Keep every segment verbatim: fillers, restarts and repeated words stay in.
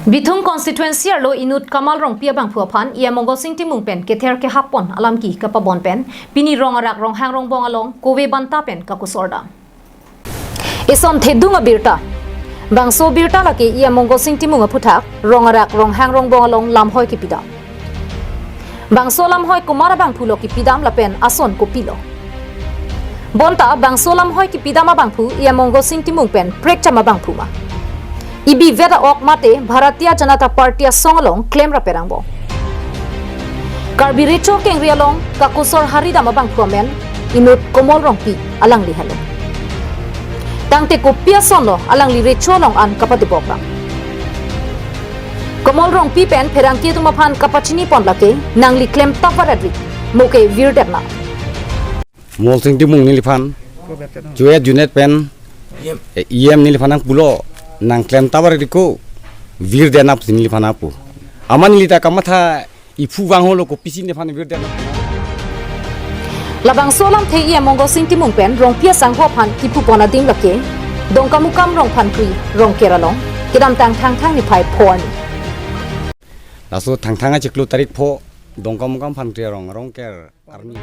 Bithung constituency arlo inut Kamal Rongpi abangphu aphan E M Mongalsing Timung pen kether kehap pon alam ke kapabon pen pini Rongarak Ronghang Rongbong along kove banta pen kakusor dam. Eson thedung abirta. Bangso birta lake E M Mongalsing Timung aphuthak Rongarak Ronghang Rongbong along lamhoi kipidam. Bangso lamhoi komat abangphu lo kipidam lapen ason kopilo? Bonta bangso lamhoi kipidam abangphu E M Mongalsing Timung pen prekcham abangphu ma? Ibivet a-ok mate Bharatiya Janata Party asong along klem rapet angbong. Karbi Recho Kengri along kakusor hari dam abangphu amen inut Komol Rongpi, alangli helo. Tangte kopi ason lo alangli recho along an kapatibok dam? Komol Rongpi pen pherangke atum aphan kapachini pon lake nangli klem tap varet ri, mo ke virdet na. Mongalsing Timung neliphan, Joet Junet pen, eh, E M neliphan nangpulo, nang klem tap varet ri ko, virdet na pusi neliphan nangpu. Amat neli ta kamatha iphu vangho lo, kopisi nephan virdet na. Labangso alamthe E M Mongalsing Timung pen Rongpi asangho aphan kiphu pon adim lake Dongkamukam Rongphankri Rongker along kedamtang Thangthang niphai pho arni. Laso Thangthang achiklo tarik pho Dongkamukam Phankri arong Rongker arni.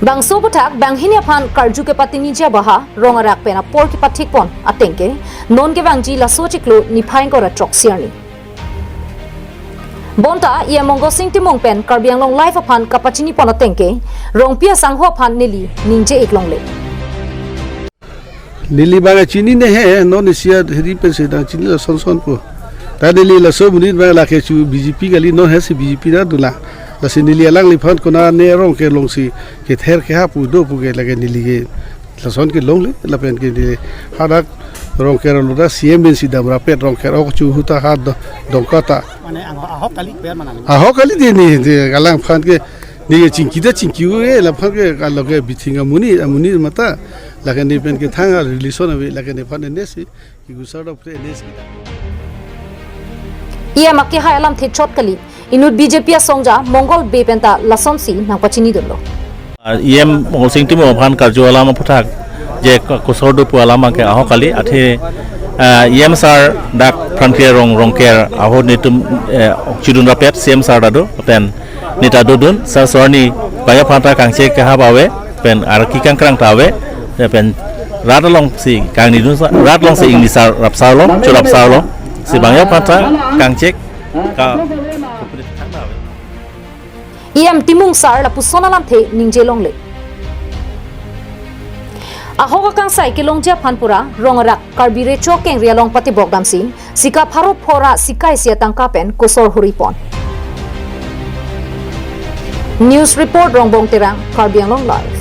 Bangso aphuthak banghini aphan karju kepatiniji abaha Rongarak pen apor kepathik pon ateng ke non kevangji laso chiklo niphai ingkoi ra throksi arni. Bonta E M Mongalsing Timung pen Karbi Anglong Live aphan kapachini pon ateng ke Rongpi asangho aphan neli ningje ik longle. Neli bang chinine he, non isi a heri pensi dang chini lason son po. Ta neli laso amonit bang lake chu B J P kali, non he si B J P ta dolang. Lasi neli alangliphan konane Rongker alongsi kether kehap pu do pu ke lake neli ke lason ke longle, lapen ke neli hadak Rongker along ta C M pensi dam rapet, Rongker ok chu huta ha Do-, Dongka ta. Mane ang ahok kali pen mana? Ahok kali de ni, de alangphan ke ni ke chingki ta chingki-o, eh, laphan ke kalau ke bithing amonit, amonit mata. Lake ne pen kethang a relation ave, lake nephan ene si, ki gusar dok pre ene si. E M akehai alamthe chot kali, inut B J P asongja Mongol Bey pen ta lasonsi nangpachini dunlo. Ah, E M Mongalsing Timung aphan karju alam aphuthak je kakusor do pu alam ke ahok kali, athe, ah, E M sir dak Phankri arong Rongker ahut netum, eh, chidun rapet C M sir ta do, pen neta dodun, sir so arni bang aphan ta kangchek kehap ave, pen arki kangkrang ta ave, ya pen rat alongsi kangnidun sa, rat alongsi ingni sar rap sar lo, churap sar lo, si bang aphan ta kangchek ka E M Timung sar lapuson alamthe ningje longle. Ahok akangsai kelongji aphan pura Rongarak Karbi Recho Kengri along patibok damsi sika pharo pho ra sika isi atangka pen kusor huri pon. News report Rongbong Terang, Karbi Anglong Live.